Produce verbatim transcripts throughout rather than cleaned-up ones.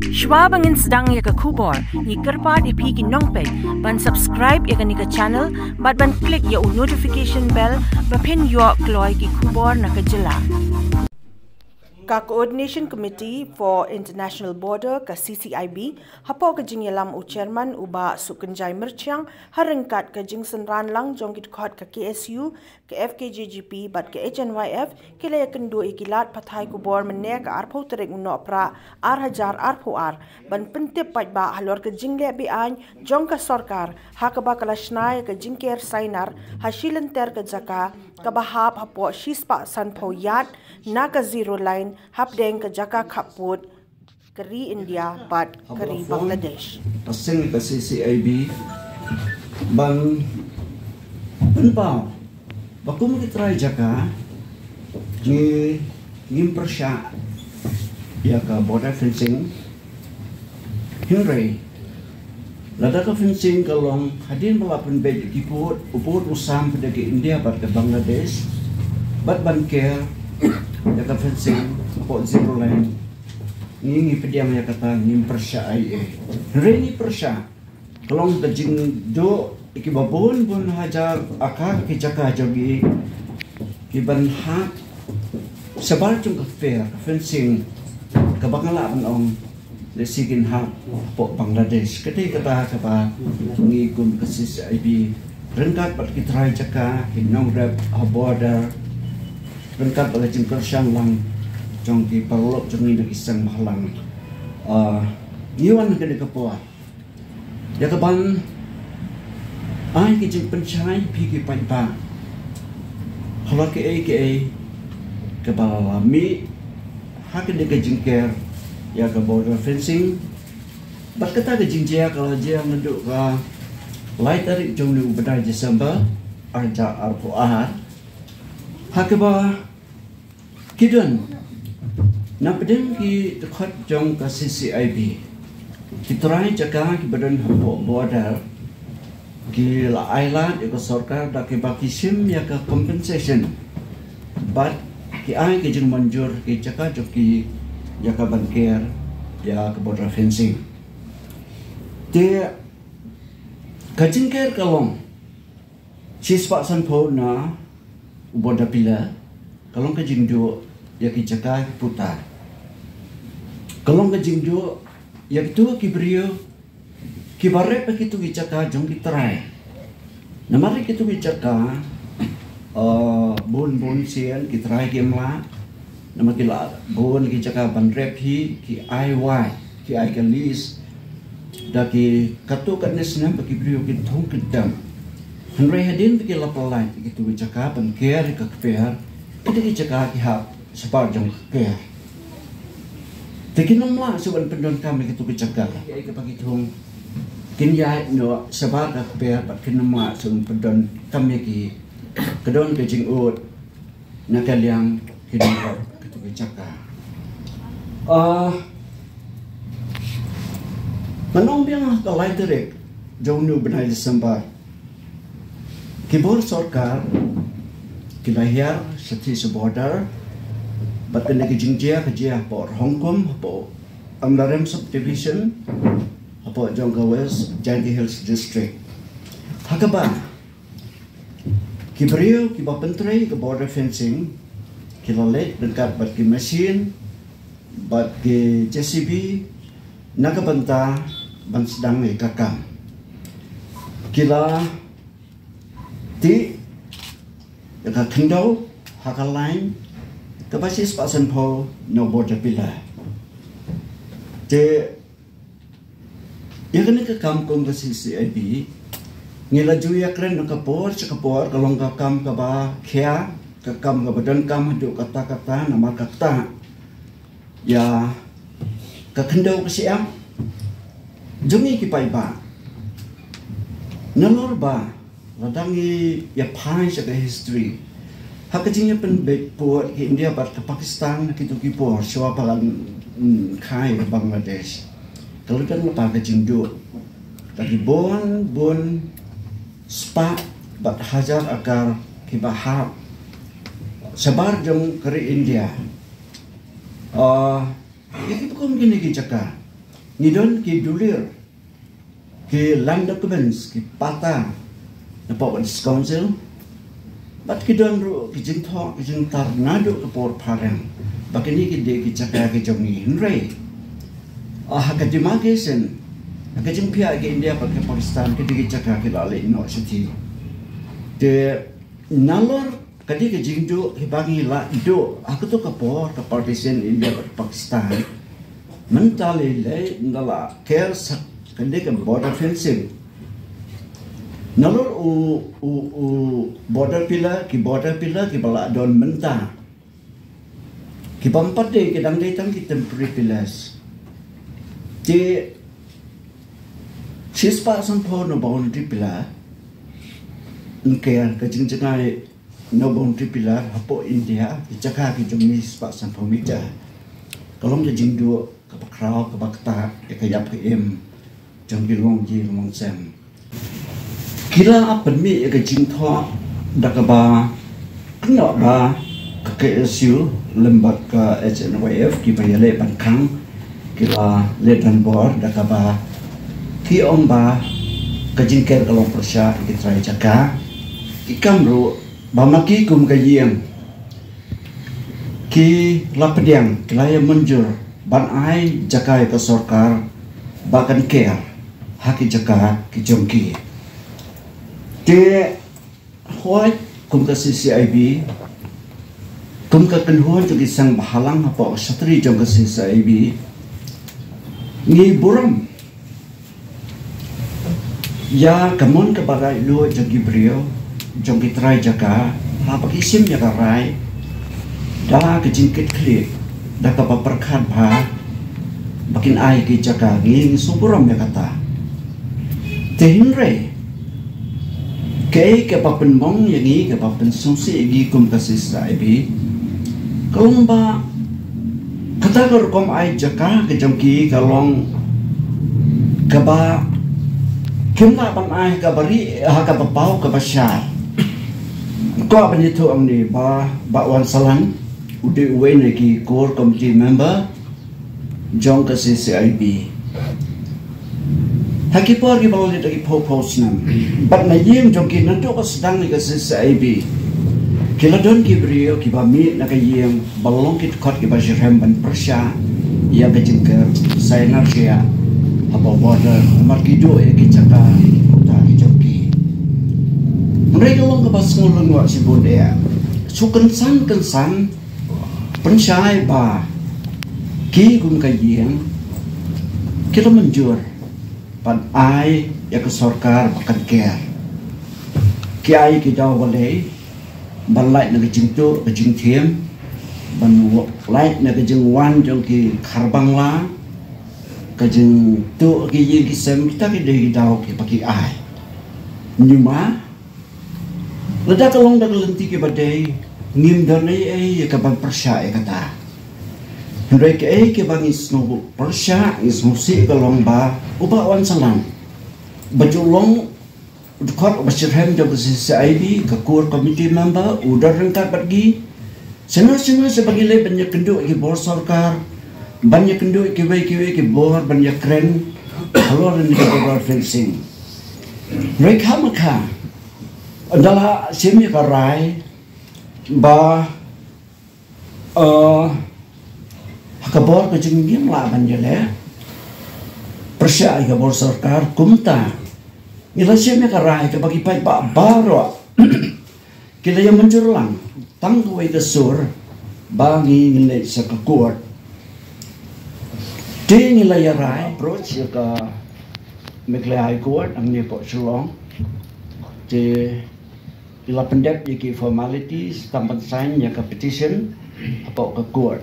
Shwa ba ngin sdang ïa ka khubor, ngi kyrpad ïa phi ki nongpeit ban subscribe ïa kane ka channel bad ban click ïa u notification bell ba phin ïoh kloi ki khubor na ka jylla. Ka Coordination Committee for International Border, ka C C I B, hapoh ka jingïalam u chairman u Bah Sukynjai Myrchiang, ha ryngkat ka jingsynran lang jong ki dkhot ka K S U, ka F K J G P bad ka H N Y F, ki la ïakynduh ïa ki lad pathai khubor mynne ka arphew tarik u Nohprah ar hajar arphew ar, ban pyntip paidbah halor ka jingleh be-aiñ jong ka sorkar ha kaba ka la shna ïa ka jingker sainar ha shi lynter ka jaka kaba hap hapoh shispah sanphew ïard na ka zero line hapdeng ka jaka khappud ka ri India bad ka ri Bangladesh. Ka seng ka C C I B ban pynpaw ba kum ki trai jaka ngi ngim pyrshah ïa ka border fencing. Hynrei lada ka fencing ka long hadien ba la pynbeit ki pud, u pud u sam ka dei ka India bad ka Bangladesh, bad ban ker ïa ka fencing hapoh zero line, ngi ngi pdiang ïa kata, ngim pyrshah ei ei. Hynrei ngi pyrshah ka long ka jingduh ïa kiba bun bun hajar akar ki jaka jong ngi, kiban hap shabar jong ka kper, ka fencing, kaba nga lah ban ong lehse kin hap hapoh Bangladesh. Ka dei kata kaba ngi kum ka C C I B ryngkat bad ki trai jaka, ki nongrep ha border, ryngkat bad ka jingkyrshan lang jong ki paralok jong ngi na ki seng bhalang, ah, ngi wan ha kane ka por ïa kaban ai ka jingpynshai phi ki paidbah halor kaei kaei kaba la mih ha kane ka jingker ïa ka border fencing. Bad kata ka jingjia ka la jia naduh ka lai tarik jong u bnai December ar hajar arphew ar, ha kaba ki don na pdeng ki dkhot jong ka C C I B, ki trai jaka kiba don hapoh border ki la ai lad ïa ka sorkar da kiba ki shim ïa ka compensation bad ki ai ki jingmynjur ki jaka jong ki ïa kaban ker ïa ka border fencing. Te ka jingker ka long shispah sanphew na u border pillar, ka long ka jingduh ïa ki jaka ki puta, ka long ka jingduh ïa kitu ki briew kiba rep ïa kitu ki jaka jong ki trai. Namar ïa kitu ki jaka, eh, bun bun sien ki trai kim lah, namar ki la bun ki jaka ban rep hi, ki ai wai, ki ai ka lease da ki katto katne snem ba ki briew kin thung kin tem. Hynrei hadien ba ki la pyllait ïa kitu ki jaka ban ker ïa ka kper, kitu ki jaka ki hap shabar jong ka kper. Te kin ym lah shuh ban pyndonkam ïa kitu ki jaka. Ïa kaba ki thung kin ïaid noh shabar ka kper bad kin ym lah shuh ban pyndonkam ïa ki. Ka don ka jingud na ka liang ki nongrep kitu ki jaka. Ah, ngan ong biang ha ka lai tarik jong une u bnai December, ki bor sorkar ki la hiar shathie sha border bad kane ka jingjia ka jia hapoh Rhongkum, hapoh Amlarem Subdivision, hapoh jong ka West Jaintia Hills District. Ha kaba ki briew kiba pyntrei ka border fencing ki la leit ryngkat bad ki machine bad ki J C B na ka bynta ban sdang ïa ka kam. Ki la tih ïa ka khyndew ha ka line kaba shispah sanphew na u border pillar. Te ïa kane ka kam kum ka C C I B ngi la ju ïakren na ka por sha ka por, ka long ka kam kaba khia, ka kam kaba donkam haduh katta katta, namar kata ïa ka khyndew ka shyiap jong ngi ki paidbah. Nalor ba lada ngi ïa phai sha ka history, ha ka jingïapynbeit pud ka India bad ka Pakistan ha kitu ki por shuwa ba kan, mm, kha ïa ka Bangladesh, ka la don lypa ka jingduh da ki bun bun spah bad hajar akar kiba hap shabar jong ka ri India. Ah, ïa kiba kum kine ki jaka, Ngi don ki dulir, ki land documents, ki patta na pop District Council, bad ki don ruh ki jingthoh ki jingtar naduh ka por phareng ba kine ki dei ki jaka ki jong ngi, hynrei ha ka demarcation, ha ka jingphiah ka India bad ka Pakistan, ki dei ki jaka ki la leh noh shathie. Te nalor ka dei ka jingduh hi ba ngi la duh ha kato ka por ka partition India bad Pakistan. Mynta lei lei nda la ker sa ka dei ka border fencing. Nalor u, u, u border pillar, ki border pillar ki ba la don mynta, ki bym pat dei, ki dang dei tang ki temporary pillars. Te shispah sanphew na boundary pillar, ngi ker ka jingjngai na boundary pillar hapoh India, ki jaka ki jong ngi shispah sanphew meter. Ka long ka jingduh kaba khraw, kaba ktah ïa ka ïap ka im jong ki longji longsem. Ki la pynmih ïa ka jingthoh da kaba kynnoh ba ka K S U lem bad ka H N Y F ki ba ïaleh ban khang, ki la leh donbor da kaba ki ong ba ka jingker ka long pyrshah ïa ki trai jaka. Ki kam ruh ba ma ki kum ka ïing ki la pdiang, ki la ïa mynjur ban ai jaka ïa ka sorkar ba kan ker ha ki jaka ki jong ki. Te hooid, kum ka C C I B, kum ka kynhun jong ki seng bhalang hapoh ka shatri jong ka C C I B, ngi burom ïa ka mon kaba laitluid jong ki briew, jong ki trai jaka, haba ki shim ïa ka rai da ka jingkitkhlieh, da kaba pyrkhat bha ba kin ai ki jaka. Ngi, ngi sngewburom ïa kata. Te hynrei kaei kaba pynmong ïa ngi, kaba pynsngewsih ïa ngi kum ka C C I B, ka long ba kata ka rukom ai jaka ka jong ki ka long kaba kim lah ban ai ha kaba rieh, ha kaba paw, kaba shai. Kwah ban ïathuh hangne ba Bah Wansalan u dei uwei na ki core committee member jong ka C C I B. Ha ki por kiba la leit da ki phew phew snem, bad na ïing jong ki naduh ba sdang ïa ka C C I B, ki la don ki briew kiba mih na ka ïing ba long ki dkhot kiba shitrhem ban pyrshah ïa ka jingker sainar sha hapoh border, namar ki duh ïa ki jaka, ki puta ki jong ki. Hynrei ka long kaba sngewlyngngoh shibun eh, shu kynsan kynsan pynshai ba ki kum ka ïing ki la mynjur ban ai ïa ka sorkar ba kan ker. Ki ai ki daw balei? Ban lait na ka jingtuh ka jingthiem, ban lait na ka jingwan jong ki kharbangla, ka jingtuh ki ïing ki sem, kita ki dei ki daw kiba ki ai. Hynrei lada ka long da ka lynti kiba dei, ngim don ei ei ïa ka ban pyrshah ïa kata. Hynrei kaei kaba ngi sngew pyrshah, ngi sngewsih ka long ba u Bah Wansalan, ba ju long u dkhot uba shitrhem jong ka C C I B, ka core committee member, u don ryngkat bad ki. Sngewsih, sngewsih ba ngi leh ban ïakynduh ïa ki bor sorkar, ban ïakynduh ïa kiwei kiwei ki bor ban ïakren halor kane ka border fencing. Hynrei khamkha ynda la shim ïa ka rai ba, eh, ha ka bor ka jong ngi ngim lah ban ïaleh pyrshah ïa ka bor sorkar, kumta ngi la shim ïa ka rai kaba ki paidbah baroh ki la ïa mynjur lang tang kawei ka sur, ba ngi ngin leit sha ka court. Te ngi la ïa rai approach ïa ka Meghalaya High Court hangne hapoh Shillong. Te ngi la pyndep ïa ki formalities tam ban sign ïa ka petition hapoh ka court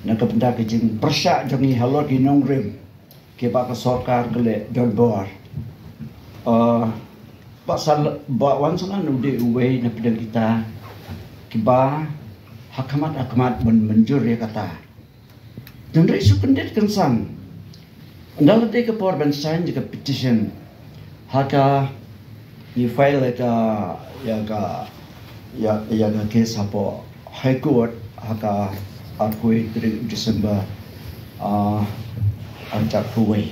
na ka bynta ka jingpyrshah jong ngi halor ki nongrim kiba ka sorkar ka leh donbor. Ah, Bah Sal-, Bah Wansalan u dei uwei na pdeng kita kiba ha khmat ha khmat ban mynjur ïa kata. Hynrei shu kyndit kynsan, ynda la dei ka por ban sign ïa ka petition, ha ka ngi file ïa ka, ïa ka, ïa, ïa ka case hapoh High Court ha ka arphew tarik December, ah, Jat kawei.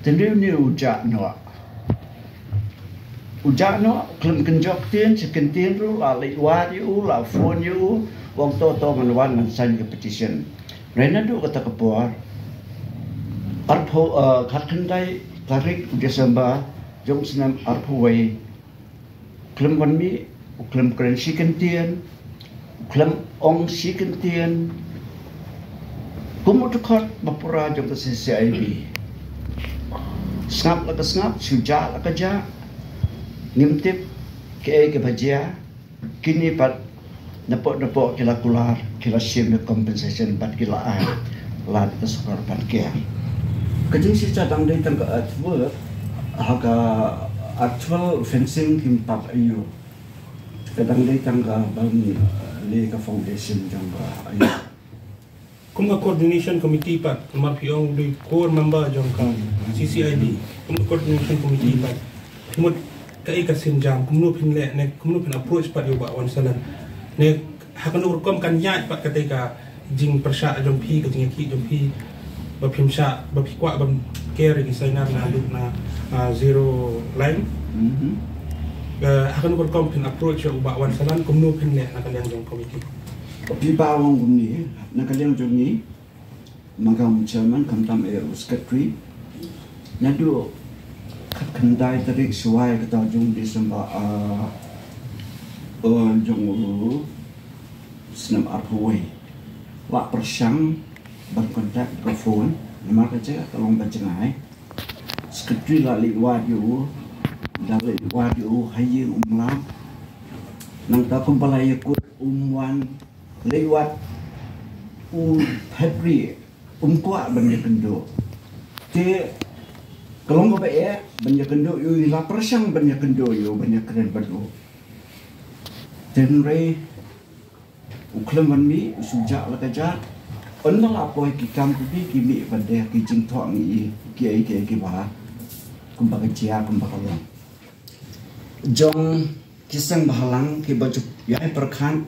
Tynrai une u jah noh. U jah noh, khlem kynjok ktien, sha kyntien ruh, la leit wad ïa u, la phone ïa u, u ong to to ngan wan ngan sign ka petition. Hynrei naduh kata ka por, arphew, eh, khatkhyndai tarik u December, jong u snem arphew wei, khlem wan mih, u khlem kren shi kyntien, u khlem ong shi kyntien. Kum u dkhot ba pura jong ka C C I B. Sngap la ka sngap, shu jah la ka jah. Ngim tip kaei kaba jia. Kine pat napoh napoh ki la kular, ki la shim ïa compensation bad ki la ai. Lada ka sorkar ban ker. Ka jingshisha dang dei tang ka earthwork, ha ka actual fencing kim pat aiu. Ka dang dei tang ka ban, eh, lay ka foundation jong ka aiu. Kum ka coordination committee pat, namar phi ong u dei core member jong ka C C I D. Kum ka coordination committee pat, phi mut kaei ka sienjam, kumno phin leh ne kumno phin approach pat ïa u Bah Wansalan, ne ha kano ka rukom kan ïaid pat katei ka jingpyrshah jong phi, ka jingïakhih jong phi, ba phim shah, ba phi kwah ban ker ïa ki sainar naduh na, ah, zero line. Mhm. Eh, ha kano ka rukom phin approach ïa u Bah Wansalan, kumno phin leh na ka liang jong committee? Phi ba ong kumne, na ka liang jong ngi, ma nga u chairman khamtam eh u secretary, naduh khatkhyndai tarik shuwa ïa kata jong u December, ah, eh, jong u snem arphew wei, la pyrshang ban contact ka phone, namar ka jaka ka long ba jngai. Secretary la leit wad ïa u, la leit wad ïa u ha ïing um lap. Nangta kumba la ïakut um wan, leit wad u February, um kwah ban ïakynduh. Te ka long kaba eh ban ïakynduh ïa u, la pyrshang ban ïakynduh ïa u, ban ïakren bad u. Te hynrei u khlem wan mih, u shu jah la ka jah. Ynda la poi ki kam ki dei ki mih ban dei ki jingthoh ngi, kiei kiei kiba kumba ka jia, kumba ka long. Jong ki seng bhalang kiba ju ïai pyrkhat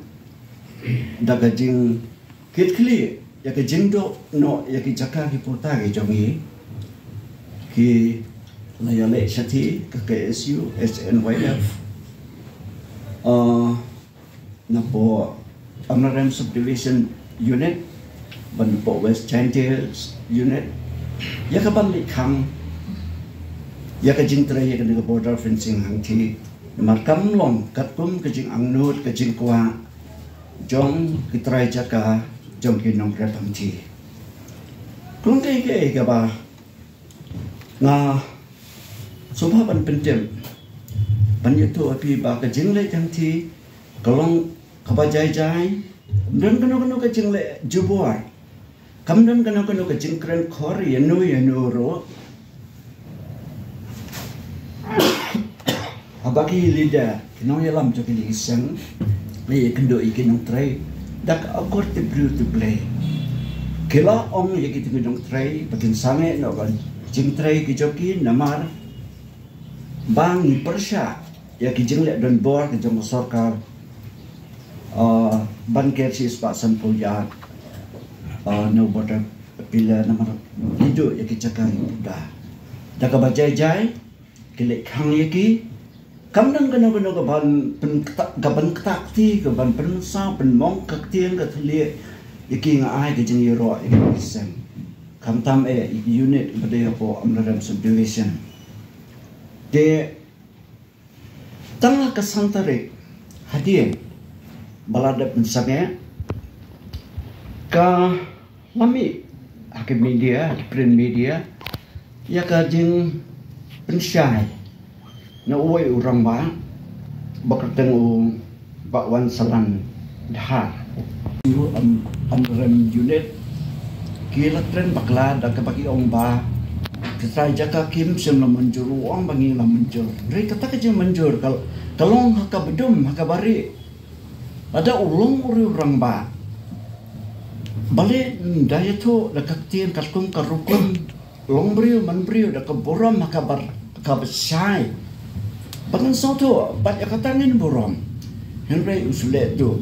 da ka jingkitkhlieh ïa ka jingduh noh ïa ki jaka ki puta ki jong ngi, ki la ïaleh shathie ka K S U, H N Y F, ah, napoh Amlarem Subdivision Unit bad napoh West Jaintia Hills Unit, ïa ka ban leit khang ïa ka jingtrei ïa kane ka border fencing hangthie. Namar kam long katkum ka jingangnud, ka jingkwah jong ki trai jaka, jong ki nongtrei hangthie. Ka long kaei kaei kaba nga sngewbha ban pyntip, ban ïathuh ha phi ba ka jingleit hangthie ka long kaba jai jai, ym don kano kano ka jingleh jubor, kam don kano kano ka jingkren khor ïano ïano ruh. Haba ki leader, ki nongïalam jong kine ki seng, la ïakynduh ïa ki nongtrei da ka akor tip briew tip Blei. Ki la ong ïa kito ki nongtrei ba kin sangeh noh ka jingtrei ki jong ki, namar ba ngi pyrshah ïa ki jingleh donbor ki jong ka sorkar, ah, ban ker shispah sanphew yard, ah, na u border pillar, namar ki duh ïa ki jaka ki puta. Da kaba jai jai ki leit khang ïa ki. Kam don kano kano ka ban pynktah, ka ban ktah kti, ka ban pynmynsaw pynmong ka ktien ka thylliej ïa ki. Nga ai ka jingïaroh ïa ki seng, khamtam eh ïa ki unit ba dei hapoh Amlarem Subdivision. Te tang ha ka san tarik hadien ba la dep pynsangeh, ka la mih ha ki media, ha ki print media, ïa ka jingpynshai na uwei u rangbah ba kyrteng u Bah Wansalan Dhar. Ïa u Am-, Amlarem unit ki la kren bakla da kaba ki ong ba ki trai jaka kim shym la mynjur. U ong ba ngi la mynjur. Hynrei kata ka jingmynjur ka, ka long ha kaba dum, ha kaba rieh. Lada u long u riew rangbah, balei ym da ïathuh da ka ktien katkum ka rukom longbriew manbriew da ka burom ha kaba, kaba shai, ba ngan sngewthuh bad ïa kata ngin burom. Hynrei u shu leh duh.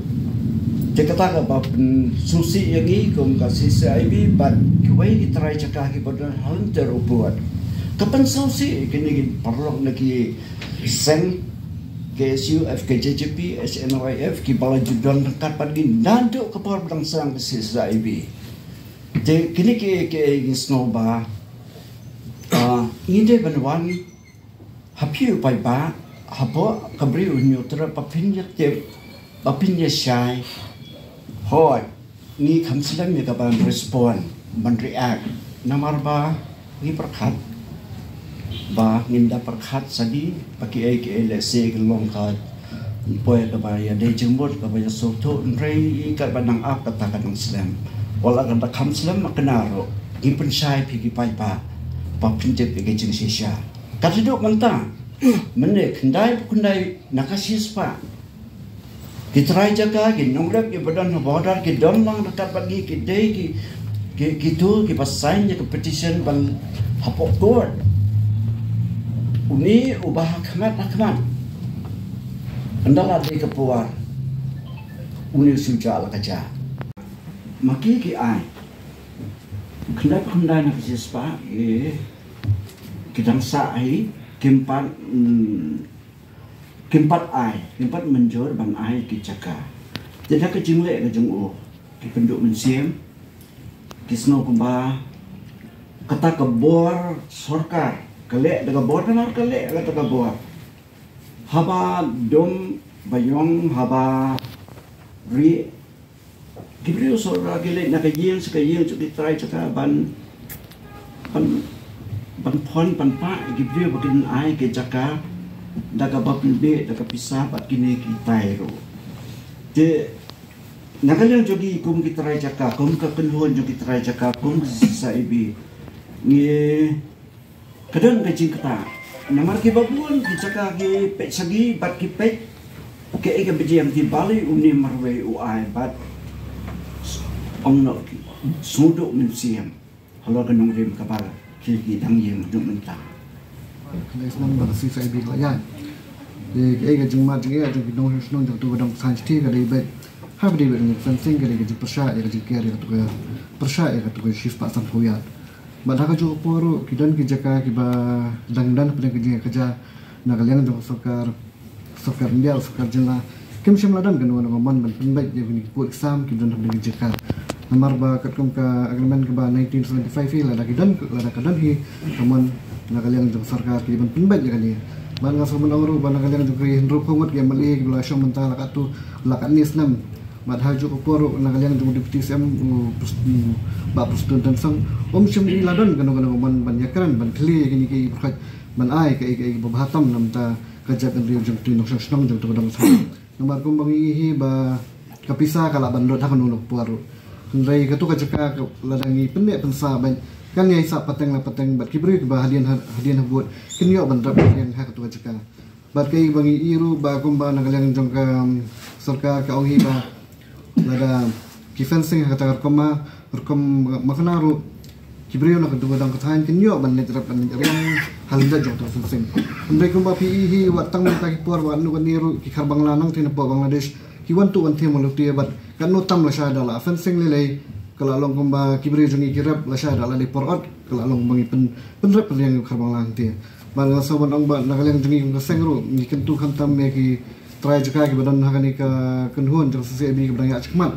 Te kata kaba pynsngewsih ïa ngi kum ka C C I B bad kiwei ki trai jaka kiba don ha lynter u pud. Ka pynsngewsih ïa kine ki paralok na ki seng K S U, F K J J P, H N Y F kiba la ju don ryngkat bad ngi naduh ka por ba dang sdang ka C C I B. Te kine ki, ki, ngi sngew ba, ah, ngi dei ban wan ha phi u paidbah, hapoh ka Bri u Hynñiewtrep, ba phin ïa tip, ba phin ïa shai. Hooid, ngi kham slem ïa ka ban respond, ban react. Namar ba ngi pyrkhat ba ngin da pyrkhat shadi ba kiei kiei lehse ka long ka poi kaba ïadei jingmut kaba ïa sngewthuh, hynrei ïa katba nang ap kata ka nang slem. Wat la ka da kham slem ma kane ruh, ngi pynshai phi ki paidbah ba phin tip ïa ka jingshisha. Ka tduk mynta, mynne khyndai ba khyndai na ka shispah ki trai jaka, ki nongrep kiba don ha border ki don lang ryngkat bad ngi, ki dei ki, ki, kitu kiba sign ïa ka petition ban hapoh court. Une uba ha khmat ha khmat, ynda la dei ka por, une u shu jah la ka jah. Ma ki ki ai khyndai ba khyndai na ka shispah, eh, ki dang sah hi, kim pat, mm, kim pat ai, kim pat mynjur ban ai ki jaka. Te da ka jingleh ka jong u, ki kynduh mynsiem, ki sngew kumba kata ka bor sorkar ka leh da ka bor, namar ka leh da ka bor. Haba dum ba ïong, haba rieh, ki briew sorkar ki leit na ka ïing sha ka ïing jong ki trai jaka ban, ban, ban phone, ban pah ïa ki briew ba kin ai ki jaka da kaba pynbeit da ka pisa bad kine ki tai ruh. Te na ka liang jong ngi kum ki trai jaka, kum ka kynhun jong ki trai jaka, kum ka C C I B, ngi ka don ka jingktah. Namar kiba bun ki jaka ki peit shadi bad ki peit kaei kaba jia, ki balei une marwei u ai bad ong noh ki sngewduh mynsiem halor ka nongrim kaba ki, ki dang ïeng haduh mynta. Kane snam ba ka C C I B ka la ïaid. Te kaei ka jingmut jingeh jong ki nongshong shnong jong tu ka dang san siti ka dei beit. Ha ba dei beit ka fencing ka dei ka jingpyrshah ïa ka jingker ïa ka tu ka, pyrshah ïa ka tu ka shispah sanphew yard. Bad ha kajuh ka por ruh ki don ki jaka kiba dang don hapdeng ka jingïakajia na ka liang jong ka sorkar, sorkar India, sorkar jylla. Kim shym la don kano kano ka mon ban pynbeit ïa kine ki pud ki sam ki don hapdeng ka jaka. Namar ba katkum ka agreement kaba nineteen seventy-five hi, lada ki don, lada ka don hi ka mon na ka liang jong ka sorkar ki ban pynbeit ïa kane. Bad nga sngewbha ban ong ruh ba na ka liang jong ki hynriewphew ngut ki M L A kiba la shong mynta la katto, la katne snem. Bad ha kajuh ka por ruh na ka liang jong u Deputy C M u Pres-, u Bah Prestone Tynsong, um shym i la don kano kano ka mon ban ïakren, ban khlieh ïa kine ki pyrkhat, ban ai kaei kaei ba bha tam na bynta ka jaitbynriew jong ki nongshong shnong jong tu ka dong ka thaiñ. Namar kumba ngi i hi ba ka pisa ka lah ban lut ha kano kano ka por ruh. Hynrei katu ka jaka ka, lada ngi pynneh pynsah beit, kan ïai sah pateng la pateng bad ki briew kiba hadien ha, hadien habud kin ïoh ban rep riang ha katu ka jaka. Bad kaei ba ngi i ruh ba kumba na ka liang jong ka, um, sorkar ka ong hi ba lada ki fencing ha kata ka rukom ma, rukom ma kane ruh ki briew na katu ka dong ka thaiñ kin ïoh ban leit rep ban leit riang ha lyndet jong katu ka fencing. Hynrei kumba phi i hi, wat tang mynta ki por, wat nu kane ruh ki Khar Bangla nangtei na pdeng Bangladesh ki wan tuh wan thiem wan lute bad katno tam lashai da la fencing lei lei, ka la long kumba ki briew jong ngi ki rep lashai da la dei por ot, ka la long kumba ngi pyn, pynrep pynriang ïa u Khar Bangla hangtei. Bad nga sngewbha ban ong ba na ka liang jong ngi kum ka seng ruh ngi kyntu khamtam ïa ki trai jaka kiba don ha kane ka kynhun jong C C I B kiba dang ïaid shakhmat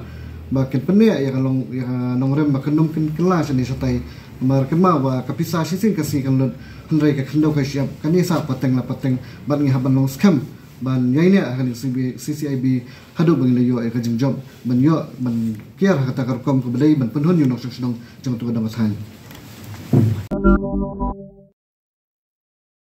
ba kin pynneh ïa ka long, ïa ka nongrim ba kan ym kin kylla shane shatai. Namar kynmaw ba ka pisa shisien ka sngi kan lut, hynrei ka khyndew ka shyiap kan ïai sah pateng la pateng bad ngi hap ban long skhem ban ïaineh ha kane ka C C I B haduh ba ngin da ïoh ïa ka jingjop ban ïoh ban kiar ha kata ka rukom kaba dei ban pynhun ïa u nongshong shnong jong katu ka dong ka thaiñ.